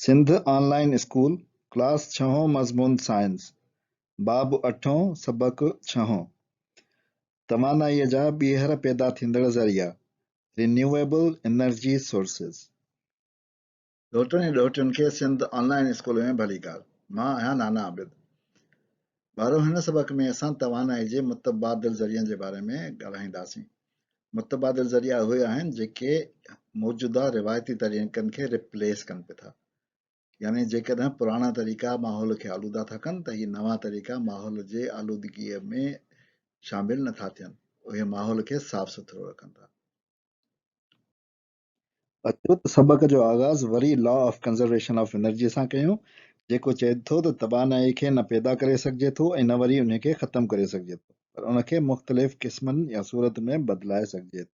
سنڌ آن line school, class ڇهون مضمون science, باب اٺون، سبق ڇهون، توانائيء جا ٻيهر پيدا ٿيندڙ ذريعا، Renewable Energy Sources. ڏوهٽن ۽ ڏوهٽين کي سنڌ آن لائين اسڪول ۾ ڀليڪار. مان آهيان نانا عابد. ٻارو هن سبق ۾ اسان توانائي جي متبادل ذريعن جي باري ۾ ڳالهائينداسين. متبادل ذريعا اهي آهن جيڪي موجوده روايتي طريقن کي ريپليس ڪن پيا ٿا. يعني جيڪڏهن پراڻا طريقا ماحول کي آلوده ٿا ڪن ته هي نوان طريقا ماحول جي آلودگيء ۾ شامل نه ٿا ٿين، اهي ماحول کي صاف سٿرو رکن ٿا. اچو ته سبق جو آغاز وري law of conservation of energy سان ڪيون، جيڪو چئي ٿو ته توانائي کي نه پيدا ڪري سگهجي ٿو ۽ نه وري انهي کي ختم ڪري سگهجي ٿو، پر ان کي مختلف قسمن يا صورت ۾ بدلائي سگهجي ٿو.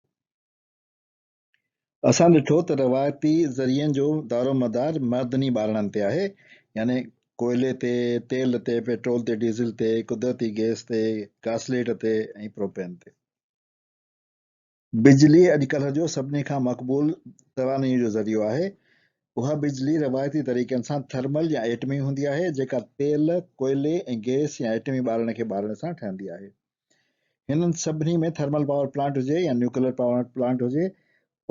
اسان ڏٺو ته روايتي ذريعن جو دارومدار معدني ٻارڻن تي آهي، يعني ڪوئلي تي، تيل تي، پيٽرول تي، ڊيزل تي، قدرتي گئس تي، گاسليٽ تي ۽ پروپين تي. بجلي اڄڪلهه جو سڀني کان مقبول توانائي جو ذريعو آهي. اها بجلي روايتي طريقن سان ٿرمل يا ايٽمي هوندي آهي، جيڪا تيل، ڪوئلي ۽ گئس يا ايٽمي ٻارڻ کي ٻارڻ سان ٺهندي آهي. هنن سڀني ۾ ٿرمل پاور پلانٽ هجي يا نيوڪلر پاور پلانٽ هجي،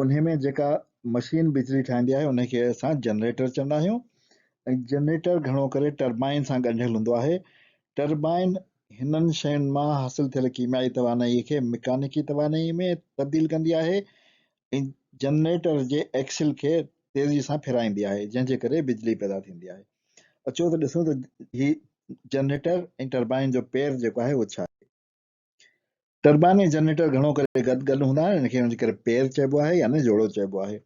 انهي ۾ جيڪا مشين بجلي ٺاهيندي آهي، انهي کي اسان جنريٽر چوندا آهيون ۽ جنريٽر گهڻو ڪري ٽربائن سان ڳنڍيل هوندو آهي. ٽربائن هنن شين مان حاصل ٿيل ڪيميائي توانائيء کي مڪانيڪي توانائيء ۾ تبديل ڪندي آهي ۽ جنريٽر جي ايڪسل کي تيزيء سان ڦيرائيندي آهي، جنهن جي ڪري بجلي پيدا ٿيندي آهي. اچو ته ڏسون ته هي جنريٽر ۽ ٽربائن جو پير جيڪو آهي اهو ڇا آهي. ٽربائن ۽ جنريٽر گهڻو ڪري گڏ گڏ هوندا آهن، ان کي ان جي ڪري پير چئبو آهي يعني جوڙو چئبو آهي.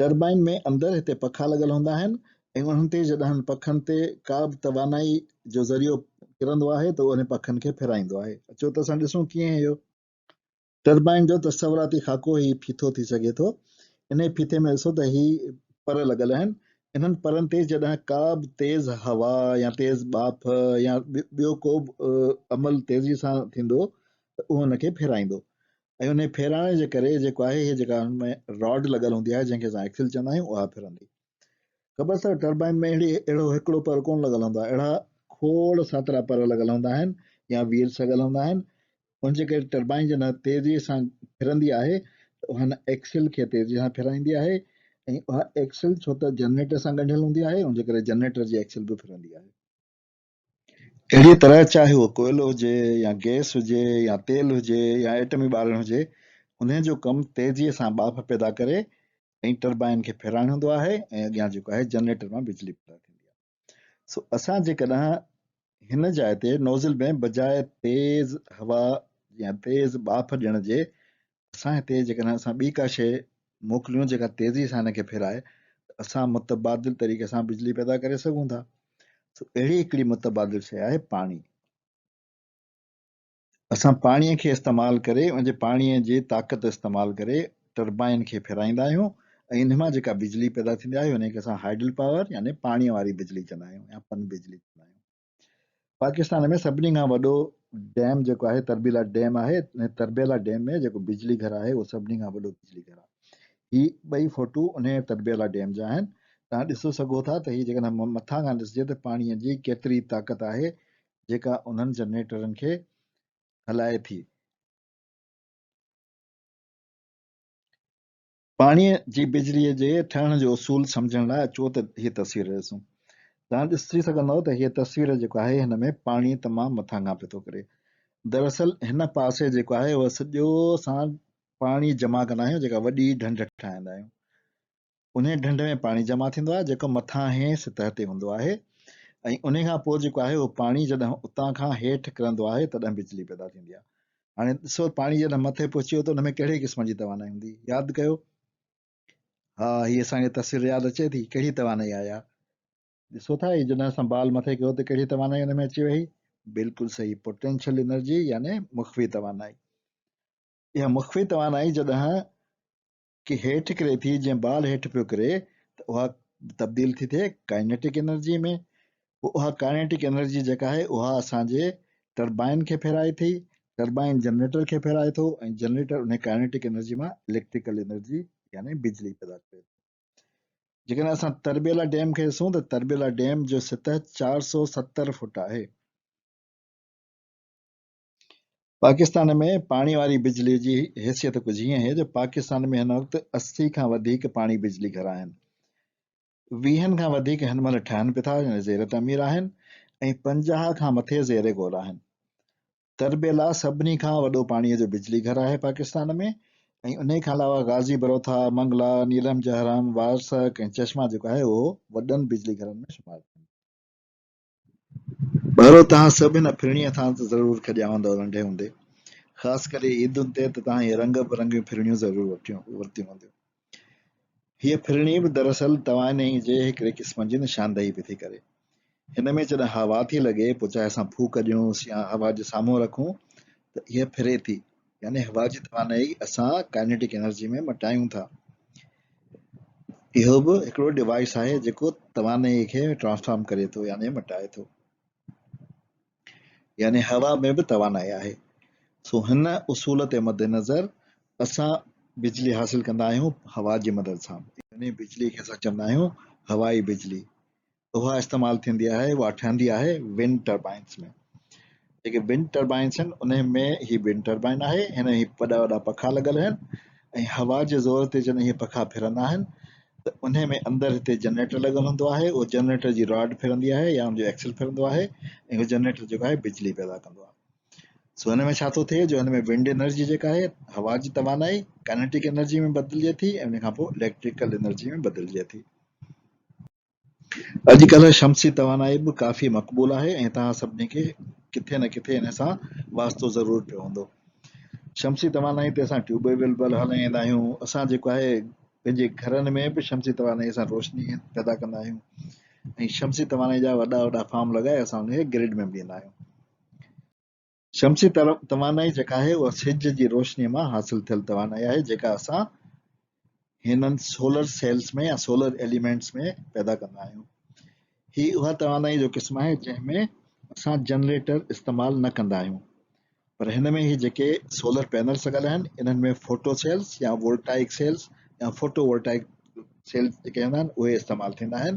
ٽربائن ۾ اندر هتي پکا لڳل هوندا آهن ۽ انهن تي جڏهن پکن تي ڪا به توانائي جو ذريعو ڪرندو آهي ته اهو انهن پکن کي ڦيرائيندو آهي. اچو ته اسان ڏسون ڪيئن اهو. ٽربائن جو تصوراتي خاڪو هي ڦيٿو ٿي سگهي ٿو. انهي ڦيٿي ۾ ڏسو ته هي پر لڳل آهن. انهن پرن تي جڏهن ڪا به تيز هوا يا تيز ٻاڦ يا ٻيو ڪو به عمل تيزي سان ٿيندو ته اهو ان کي ڦيرائيندو. ۽ انهي ڦيرائڻ جي ڪري جيڪو آهي هي جيڪا هن ۾ راڊ لڳل هوندي آهي جنهن کي اسان ايڪسل چوندا آهيون اها ڦرندي. خبر اٿو ٽربائن ۾ اهڙي اهڙو هڪڙو پر ڪونه لڳل هوندو آهي اهڙا کوڙ ساترا پر لڳل هوندا آهن يا ويلز لڳل هوندا آهن ان جي ڪري ٽربائن جڏهن تيزي سان ڦرندي آهي ته هن ايڪسل کي تيزي سان ڦيرائيندي آهي ۽ اها ايڪسل ڇو ته جنريٽر سان ڳنڍيل هوندي آهي ان جي ڪري جنريٽر جي ايڪسل به ڦرندي آهي. اهڙيء طرح چاهي اهو ڪوئلو هجي يا گئس هجي يا تيل هجي يا ايٽمي ٻارڻ هجي، انهيء جو ڪم تيزيء سان ٻاڦ پيدا ڪري ۽ ٽربائن کي ڦيرائڻ هوندو آهي ۽ اڳيان جيڪو آهي جنريٽر مان بجلي پيدا ٿيندي آهي. سو اسان جيڪڏهن هن جاء تي نوزل ۾ بجاء تيز هوا يا تيز ٻاڦ ڏيڻ جي اسان هتي جيڪڏهن اسان ٻي ڪا شيء موڪليون جيڪا تيزي سان هن کي ڦيرائي ته اسان متبادل طريقي سان بجلي پيدا ڪري سگهون ٿا. سو اهڙي هڪڙي متبادل شيء آهي پاڻي. اسان پاڻي کي استعمال ڪري ان جي پاڻي جي طاقت استعمال ڪري ٽربائن کي ڦيرائيندا آهيون ۽ ان مان جيڪا بجلي پيدا ٿيندي آهي ان کي اسان هائيڊل پاور يعني پاڻي واري بجلي چوندا آهيون يا پن بجلي چوندا آهيون. پاڪستان ۾ سڀني کان وڏو ڊيم جيڪو آهي تربيلا ڊيم آهي ۽ تربيلا ڊيم ۾ جيڪو بجلي گهر آهي اهو سڀني کان وڏو بجلي گهر آهي. هي ٻئي فوٽو انهيء تربيلا ڊيم جا آهن. توهان ڏسو سگهو ٿا ته هي جيڪڏهن مٿان کان ڏسجي ته پاڻيء جي ڪيتري طاقت آهي جيڪا انهن جنريٽرن کي هلائي ٿي. پاڻيء جي بجليء جي ٺهڻ جو اصول سمجهڻ لاء اچو ته هيء تصوير ڏسون. توهان ڏسي سگهندؤ ته هيء تصوير جيڪو آهي هن ۾ پاڻي تمام مٿان کان پيو ٿو ڪري. دراصل هن پاسي جيڪو آهي اهو سڄو اسان پاڻي جمع ڪندا آهيون جيڪا وڏي ڍنڍ ٺاهيندا آهيون. انهيء ڍنڍ ۾ پاڻي جمع ٿيندو آهي جيڪو مٿانهين سطح تي هوندو آهي ۽ انهيء کان پوء جيڪو آهي اهو پاڻي جڏهن اتان کان هيٺ ڪرندو آهي تڏهن بجلي پيدا ٿيندي آهي. هاڻي ڏسو پاڻي جڏهن مٿي پهچي ويو ته ان ۾ ڪهڙي قسم جي توانائي هوندي؟ ياد ڪيو. ها هي اسان کي تصوير ياد اچي ٿي، ڪهڙي توانائي آهي اها؟ ڏسو ٿا هي جڏهن اسان بال مٿي ڪيو ته ڪهڙي توانائي ان ۾ اچي وئي؟ بلڪل صحيح پوٽينشل انرجي يعني مخفي توانائي. اها مخفي توانائي جڏهن ڪي هيٺ ڪري ٿي جيئن بال هيٺ پيو ڪري ته اها تبديل ٿي ٿئي ڪائنيٽڪ انرجي ۾ پوء اها ڪائنيٽڪ انرجي جيڪا آهي اها اسان جي ٽربائن کي ڦيرائي ٿي، ٽربائن جنريٽر کي ڦيرائي ٿو ۽ جنريٽر انهي ڪائنيٽڪ انرجي مان اليڪٽريڪل انرجي يعني بجلي پيدا ڪري ٿو. جيڪڏهن اسان تربيلا ڊيم کي ڏسون ته تربيلا ڊيم جو سطح 470 فوٽ آهي. پاڪستان ۾ پاڻي واري بجلي جي حيثيت ڪجهه هيئن آهي جو پاڪستان ۾ هن وقت 80 کان وڌيڪ پاڻي بجلي گهر آهن. ويهن کان وڌيڪ هن مهل ٺهن پيا ٿا يعني زير تعمير آهن ۽ 50 کان مٿي زير غور آهن. تربيلا سڀني کان وڏو پاڻي جو بجلي گهر آهي پاڪستان ۾ ۽ انهي کان علاوه غازي بروٿا، منگلا، نيلم جهرم، وارسڪ ۽ چشما جيڪو آهي اهو وڏن بجلي گهرن ۾ شمار ٿين. ٻارو توهان سڀ هن ڦرڻيء سان ته ضرور کڄيا هوندؤ ننڍي هوندي خاص ڪري عيدن تي ته توهان اهي رنگ برنگيون ڦرڻيون ضرور ورتيون هونديون. هيء ڦرڻي به دراصل توانائي جي هڪڙي قسم جي نشاندهي پئي ٿي ڪري. هن ۾ جڏهن هوا ٿي لڳي پوء چاهي اسان ڦوڪ ڏيونس يا هوا جي سامهون رکون ته هيء ڦري ٿي يعني هوا جي توانائي اسان ڪائنيٽڪ انرجي ۾ مٽايون ٿا. اهو به هڪڙو ڊوائيس آهي جيڪو توانائي کي ٽرانسفارم ڪري ٿو يعني مٽائي ٿو. يعني هوا ۾ به توانائي آهي. سو هن اصول تي مدنظر اسان بجلي حاصل ڪندا آهيون هوا جي مدد سان. يعني بجلي کي اسان چوندا آهيون هوائي بجلي. اها استعمال ٿيندي آهي اها ٺهندي آهي ونڊ ٽربائنس ۾. جيڪي ونڊ ٽربائنس آهن انهي ۾ هي ونڊ ٽربائن آهي هن ۾ هي وڏا وڏا پکا لڳل آهن ۽ هوا جي زور تي جڏهن هي پکا ڦرندا آهن ته انهي ۾ اندر هتي جنريٽر لڳل هوندو آهي اهو جنريٽر جي راڊ ڦرندي آهي يا ان جو ايڪسل ڦرندو آهي ۽ اهو جنريٽر جيڪو آهي بجلي پيدا ڪندو آهي. سو هن ۾ ڇا ٿو ٿئي جو هن ۾ ونڊ انرجي جيڪا آهي هوا جي توانائي ڪائنيٽڪ انرجي ۾ بدلجي ٿي ۽ ان کان پوء اليڪٽريڪل انرجي ۾ بدلجي ٿي. اڄڪلهه شمسي توانائي به ڪافي مقبول آهي ۽ توهان سڀني کي ڪٿي نه ڪٿي ان سان واسطو ضرور پيو هوندو. شمسي توانائي تي اسان ٽيوب ويل به هلائيندا آهيون، اسان جيڪو آهي پنهنجي گهرن ۾ به شمسي توانائي سان روشني پيدا ڪندا آهيون ۽ شمسي توانائي جا وڏا وڏا فارم لڳائي اسان ان کي گرڊ ۾ به ڏيندا آهيون. شمسي توانائي جيڪا آهي اها سج جي روشنيء مان حاصل ٿيل توانائي آهي جيڪا اسان هنن سولر سيلز ۾ يا سولر ايليمينٽس ۾ پيدا ڪندا آهيون. هي اها توانائي جو قسم آهي جنهن ۾ اسان جنريٽر استعمال نه ڪندا آهيون پر هن ۾ هي جيڪي سولر پينلز لڳل آهن انهن ۾ فوٽو سيلز يا وولٽائڪ سيلز يا فوٽو وولٽائڪ سيلز جيڪي هوندا آهن اهي استعمال ٿيندا آهن.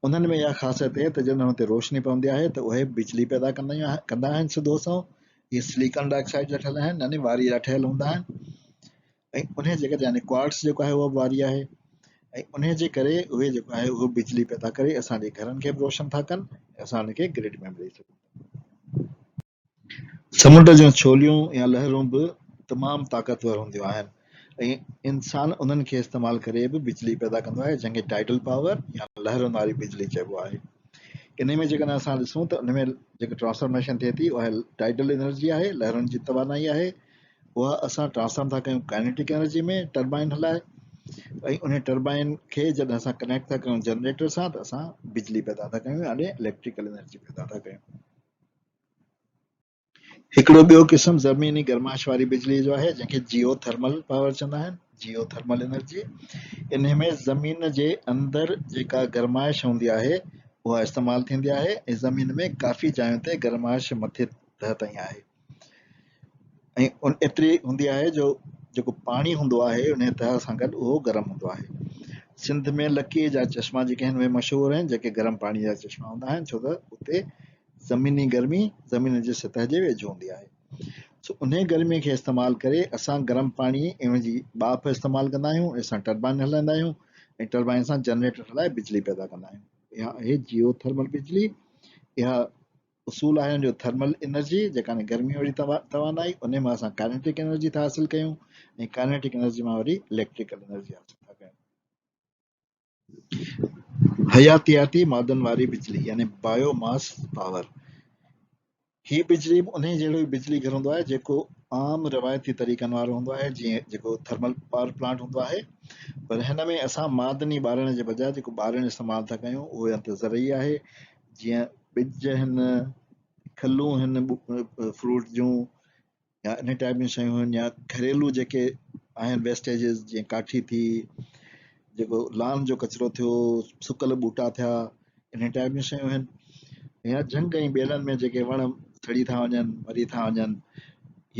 انهن ۾ اها خاصيت اهي ته جڏهن انهن تي روشني پوندي آهي ته اهي بجلي پيدا ڪندا آهن سڌو سنئون. اهي سليڪان ڊاء آڪسائيڊ جا ٺهيل آهن يعني واري جا ٺهيل هوندا آهن ۽ انهي جي ڪري يعني ڪوارٽز جيڪو آهي اهو به واري آهي ۽ انهي جي ڪري اهي جيڪو آهي اهو بجلي پيدا ڪري اسان جي گهرن کي به روشن ٿا ڪن ۽ اسان ان کي گرڊ ۾ به ڏئي سگهون ٿا. سمنڊ جون ڇوليون يا لهرون به تمام طاقتور هونديون آهن ۽ انسان انهن کي استعمال ڪري به بجلي پيدا ڪندو آهي جنهن کي ٽائيڊل پاور يا لهرن واري بجلي چئبو آهي. انهي ۾ جيڪڏهن اسان ڏسون ته ان ۾ جيڪا ٽرانسفارميشن ٿئي ٿي اها ٽائيڊل انرجي آهي، لهرن جي توانائي آهي، اها اسان ٽرانسفارم ٿا ڪيون ڪائنيٽڪ انرجي ۾ ٽربائن هلائي ۽ انهي ٽربائن کي جڏهن اسان ڪنيڪٽ ٿا ڪيون جنريٽر سان ته اسان بجلي پيدا ٿا ڪيون يعني اليڪٽريڪل انرجي پيدا ٿا ڪيون. هڪڙو ٻيو قسم زميني گرمائش واري بجلي جو آهي جنهن کي جيو ٿرمل پاور چوندا آهن جيو ٿرمل انرجي انهي ۾ زمين جي اندر جيڪا گرمائش هوندي آهي اها استعمال ٿيندي آهي ۽ زمين ۾ ڪافي جاين تي گرمائش مٿي تهه تائين آهي ۽ ان ايتري هوندي آهي جو جيڪو پاڻي هوندو آهي انهي تهه سان گڏ اهو گرم هوندو آهي سنڌ ۾ لڪي جا چشما جيڪي آهن اهي مشهور آهن جيڪي گرم پاڻي جا چشما هوندا آهن ڇو ته اتي زميني گرمي زمين جي سطح جي ويجهو هوندي آهي. سو انهي گرمي کي استعمال ڪري اسان گرم پاڻي ۽ ان جي ٻاڦ استعمال ڪندا آهيون ۽ اسان ٽربائن هلائيندا آهيون ۽ ٽربائن سان جنريٽر هلائي بجلي پيدا ڪندا آهيون. اها آهي جيو ٿرمل بجلي. اها اصول آهي ان جو ٿرمل انرجي جيڪا گرمي واري توانائي انهي مان اسان ڪائنيٽڪ انرجي ٿا حاصل ڪيون ۽ ڪائنيٽڪ انرجي مان وري اليڪٽريڪل انرجي حاصل ٿا ڪيون. حياتياتي مادن واري بجلي يعني بايو ماس پاور، هي بجلي به انهي جهڙو ئي بجلي گهر هوندو آهي جيڪو عام روايتي طريقن وارو هوندو آهي جيئن جيڪو ٿرمل پاور پلانٽ هوندو آهي پر هن ۾ اسان معدني ٻارڻ جي بجاء جيڪو ٻارڻ استعمال ٿا ڪيون اهو يا ته زرعي آهي جيئن ٻج هن کلون هن فروٽ جون يا انهي ٽائيپ جون شيون آهن يا گهريلو جيڪي آهن ويسٽيجز جيئن ڪاٺي ٿي جيڪو لان جو ڪچرو ٿيو سڪل ٻوٽا ٿيا انهي ٽائيپ جون شيون آهن يا جهنگ ۽ ٻيلن ۾ جيڪي وڻ سڙي ٿا وڃن مري ٿا وڃن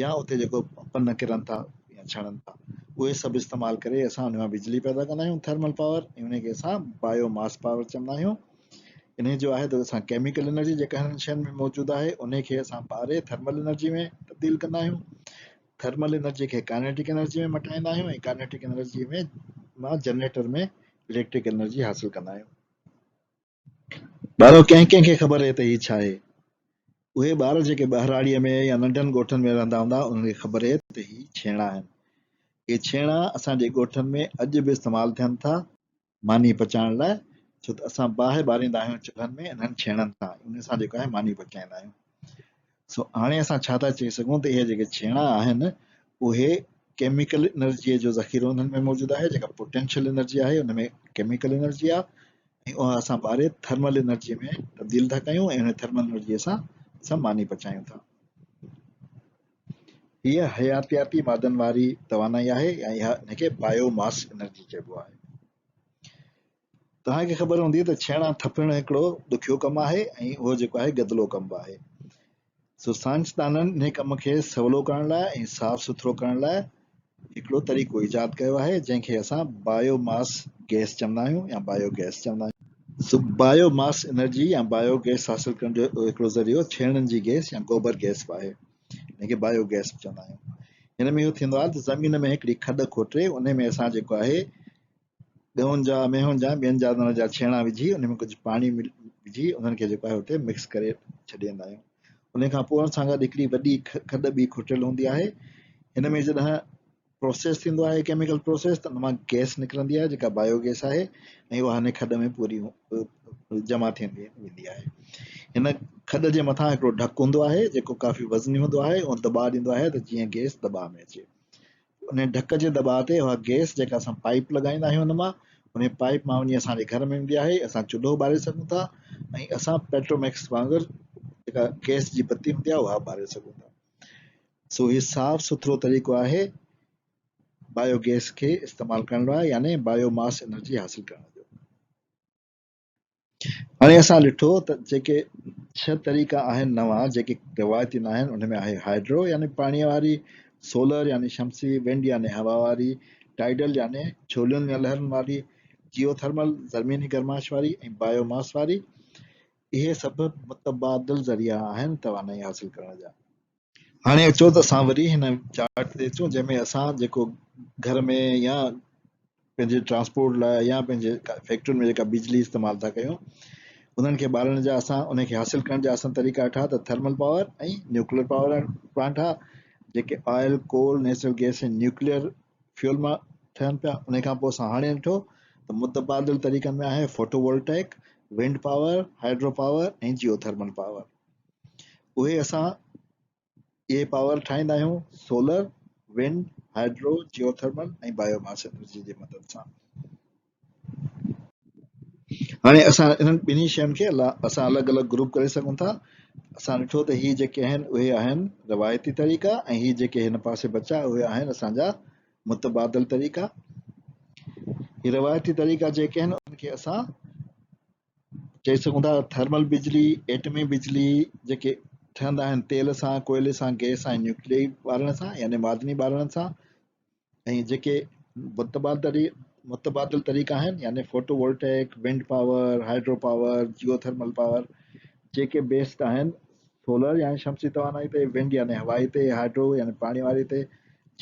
يا اتي جيڪو پن ڪرن ٿا يا ڇڻن ٿا اهي سڀ استعمال ڪري اسان ان مان بجلي پيدا ڪندا آهيون ٿرمل پاور ۽ ان کي اسان بايو ماس پاور چوندا آهيون. انهي جو آهي ته اسان ڪيميڪل انرجي جيڪا هنن شين ۾ موجود آهي انهي کي اسان ٻاري ٿرمل انرجي ۾ تبديل ڪندا آهيون. ٿرمل انرجي کي ڪائنيٽڪ انرجي ۾ مٽائيندا آهيون ۽ ڪائنيٽڪ انرجي ۾ مان جنريٽر ۾ اليڪٽرڪ انرجي حاصل ڪندا آهيون. ٻارو ڪنهن ڪنهن کي خبر اهي ته هي ڇا آهي؟ اهي ٻار جيڪي ٻهراڙيء ۾ يا ننڍن ڳوٺن ۾ رهندا هوندا انهن کي خبر اهي ته هي ڇيڻا آهن. اهي ڇيڻا اسان جي ڳوٺن ۾ اڄ به استعمال ٿين ٿا ماني پچائڻ لاء ڇو ته اسان باهه ٻاريندا آهيون چلهن ۾ انهن ڇيڻن سان انهن سان جيڪو آهي ماني پچائيندا آهيون. سو هاڻي اسان ڇا ٿا چئي سگهون ته اهي جيڪي ڇيڻا آهن اهي ڪيميڪل انرجيء جو ذخيرو انهن ۾ موجود آهي جيڪا پوٽينشل انرجي آهي ان ۾ ڪيميڪل انرجي آهي ۽ اها اسان ٻاري ٿرمل انرجي ۾ تبديل ٿا ڪيون ۽ ان ٿرمل انرجي سان اسان ماني پچايون ٿا. هيء حياتياتي مادن واري توانائي آهي يا اها ان کي بايو ماس انرجي چئبو آهي. توهان کي خبر هوندي ته ڇيڻا ٿڦڻ هڪڙو ڏکيو ڪم آهي ۽ اهو جيڪو آهي گدلو ڪم به آهي. سو سائنسدانن انهي ڪم کي سولو ڪرڻ لاء ۽ صاف سٿرو ڪرڻ لاء هڪڙو طريقو ايجاد ڪيو آهي جنهن کي اسان بايو ماس گئس چوندا آهيون يا بايو گئس چوندا آهيون. سو بايو ماس انرجي يا بايو گئس حاصل ڪرڻ جو هڪڙو ذريعو ڇيڻن جي گئس يا گوبر گئس به آهي جنهن کي بايو گئس به چوندا آهيون. هن ۾ اهو ٿيندو آهي ته زمين ۾ هڪڙي کڏ کوٽي انهي ۾ اسان جيڪو آهي ڳئون جا، مينهن جا، ٻين جانورن جا ڇيڻا وجهي ان ۾ ڪجهه پاڻي وجهي انهن کي جيڪو آهي اتي مڪس ڪري ڇڏيندا آهيون. ان کان پوء ان سان گڏ هڪڙي وڏي کڏ ٻي کوٽيل هوندي آهي. هن ۾ جڏهن پروسيس ٿيندو آهي ڪيميڪل پروسيس ته ان مان گئس نڪرندي آهي جيڪا بايو گئس آهي ۽ اها هن کڏ ۾ پوري جمع ٿيندي ويندي آهي. هن کڏ جي مٿان هڪڙو ڍڪ هوندو آهي جيڪو ڪافي وزني هوندو آهي ۽ دٻاء ڏيندو آهي ته جيئن گئس دٻاء ۾ اچي. انهي ڍڪ جي دٻاء تي اها گئس جيڪا اسان پائيپ لڳائيندا آهيون ان مان انهي پائيپ مان وڃي اسان جي گهر ۾ ويندي آهي اسان چلهو ٻاري سگهون ٿا ۽ اسان پيٽروميڪس وانگر جيڪا گئس جي بتي هوندي آهي اها ٻاري سگهون ٿا سو هي صاف سٿرو طريقو آهي بايو گئس کي استعمال ڪرڻ لاء يعني بايو ماس انرجي حاصل ڪرڻ جو. هاڻي اسان ڏٺو ته جيڪي ڇهه طريقا آهن نوان جيڪي روايتي ناهن ان ۾ آهي هائيڊرو يعني پاڻيء واري، سولر يعني شمسي، ونڊ يعني هوا واري، ٽائيڊل يعني ڇولين يا لهرن واري، جيو ٿرمل زميني گرمائش واري ۽ بايو ماس واري. اهي سڀ متبادل ذريعا آهن توانائي حاصل ڪرڻ جا. هاڻي اچو ته اسان وري هن چارٽ تي اچون جنهن ۾ اسان جيڪو گهر ۾ يا پنهنجي ٽرانسپورٽ لاء يا پنهنجي فيڪٽرين ۾ جيڪا بجلي استعمال ٿا ڪيون انهن کي ٻارڻ جا اسان ان کي حاصل ڪرڻ جا اسان طريقا ٺاهيا ته thermal power ۽ nuclear power plant ٺاهيا جيڪي oil coal natural gas ۽ nuclear fuel مان ٺهن پيا ان کان پوء اسان هاڻي ڏٺو ته متبادل طريقن ۾ آهي photovoltaic wind power hydro power ۽ geothermal power اهي اسان اهي پاور ٺاهيندا آهيون solar, wind, hydro, geothermal ۽ biomass energy جي مدد سان. هاڻي اسان انهن ٻنهي شين کي اسان الڳ الڳ گروپ ڪري سگهون ٿا. اسان ڏٺو ته هي جيڪي آهن اهي آهن روايتي طريقا ۽ هي جيڪي هن پاسي بچا اهي آهن اسان جا متبادل طريقا. هي روايتي طريقا جيڪي آهن انهن کي اسان چئي سگهون ٿا ٿرمل بجلي، ايٽمي بجلي جيڪي ٺهندا آهن تيل سان، ڪوئلي سان، گئس سان ۽ نيوڪليائي ٻارڻ سان يعني معدني ٻارڻ سان ۽ جيڪي متبادل طريقا آهن يعني photovoltaic, wind power, hydro power, geothermal power جيڪي بيسڊ آهن سولر يعني شمسي توانائي تي، ونڊ يعني هوائي تي، هائيڊرو يعني پاڻي واري تي،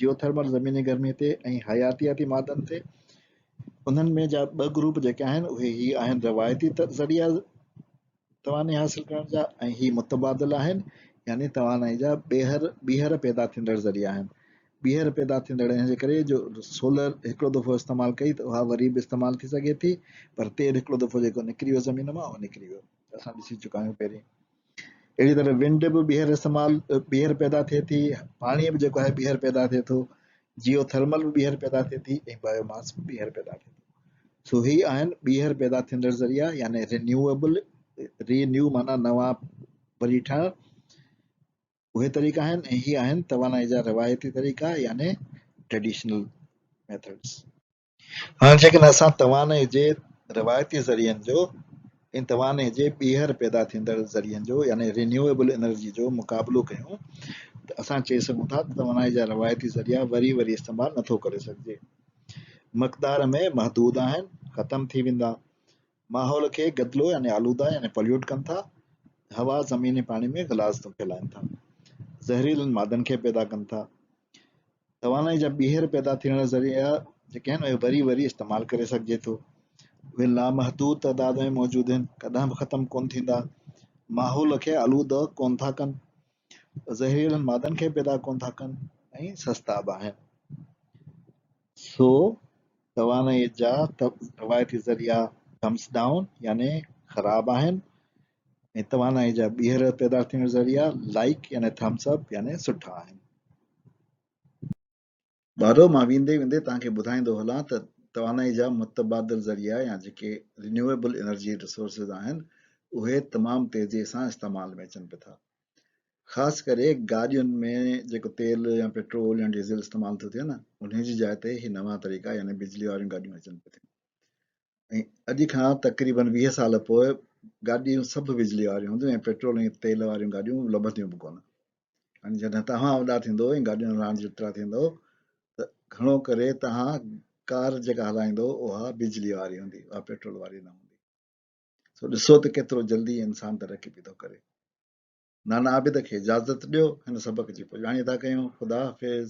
جيوٿرمل زميني گرمي تي ۽ حياتياتي مادن تي انهن ۾ جا ٻه گروپ جيڪي آهن اهي هي آهن روايتي ذريعا توانائي حاصل ڪرڻ جا ۽ هي متبادل آهن يعني توانائي جا ٻيهر ٻيهر پيدا ٿيندڙ ذريعا آهن ٻيهر پيدا ٿيندڙ ان جي ڪري جو سولر هڪڙو دفعو استعمال ڪئي ته اها وري به استعمال ٿي سگهي ٿي پر تيل هڪڙو دفعو جيڪو نڪري ويو زمين مان اهو نڪري ويو اسان ڏسي چڪا آهيون پهرين اهڙي طرح ونڊ به ٻيهر استعمال ٻيهر پيدا ٿئي ٿي پاڻي به جيڪو آهي ٻيهر پيدا ٿئي ٿو جيو ٿرمل به ٻيهر پيدا ٿئي ٿي ۽ بايو ماس به ٻيهر پيدا ٿئي ٿو سو هي آهن ٻيهر پيدا ٿيندڙ ذريعا يعني رينيوئبل رينيو معنيٰ نوان وري ٺهڻ اهي طريقا آهن ۽ هي آهن توانائي جا روايتي طريقا يعني ٽريڊيشنل ميٿڊس. هاڻ جيڪڏهن اسان توانائي جي روايتي ذريعن جو ۽ توانائي جي ٻيهر پيدا ٿيندڙ ذريعن جو يعني Renewable Energy جو مقابلو ڪيون ته اسان چئي سگهون ٿا ته توانائي جا روايتي ذريعا وري وري استعمال نٿو ڪري سگهجي. مقدار ۾ محدود آهن، ختم ٿي ويندا. ماحول کي گدلو يعني آلوده يعني Pollute ڪن ٿا. هوا، زمين ۽ پاڻي ۾ غلاظتون ڦهلائن ٿا. زهريلن مادن کي پيدا ڪن ٿا. توانائي جا ٻيهر پيدا ٿيندڙ ذريعا جيڪي آهن اهي وري وري استعمال ڪري سگهجي ٿو. اهي لامحدود تعداد ۾ موجود آهن، ڪڏهن به ختم ڪونه ٿيندا. ماحول کي آلوده ڪونه ٿا ڪن. زهريلن مادن کي پيدا ڪونه ٿا ڪن ۽ سستا به آهن. سو توانائي جا روايتي ذريعا ٿمس ڊائون يعني خراب آهن ۽ توانائي جا ٻيهر پيدا ٿيندڙ ذريعا لائيڪ يعني ٿمس اپ يعني سٺا آهن. ٻارو مان ويندي ويندي توهان کي ٻڌائيندو هلان ته توانائي جا متبادل ذريعا يا جيڪي Renewable Energy Resources آهن اهي تمام تيزي سان استعمال ۾ اچن پيا ٿا. خاص ڪري گاڏين ۾ جيڪو تيل يا پيٽرول يا ڊيزل استعمال ٿو ٿئي نه انهي جي جاء تي هي نوان طريقا يعني بجلي واريون گاڏيون اچن پيون ٿيون ۽ اڄ کان تقريبن 20 سال پوء گاڏيون سڀ بجلي واريون هونديون ۽ پيٽرول ۽ تيل واريون گاڏيون لڀنديون به ڪونه. هاڻي جڏهن توهان وڏا ٿيندو ۽ گاڏين هلائڻ جيترا ٿيندو ته گهڻو ڪري توهان ڪار جيڪا هلائيندو اها بجلي واري هوندي اها پيٽرول واري نه هوندي. سو ڏسو ته ڪيترو جلدي انسان ترقي پيو ٿو ڪري. نانا عابد کي اجازت ڏيو هن سبق جي پڄاڻي ٿا ڪيون. خدا حافظ.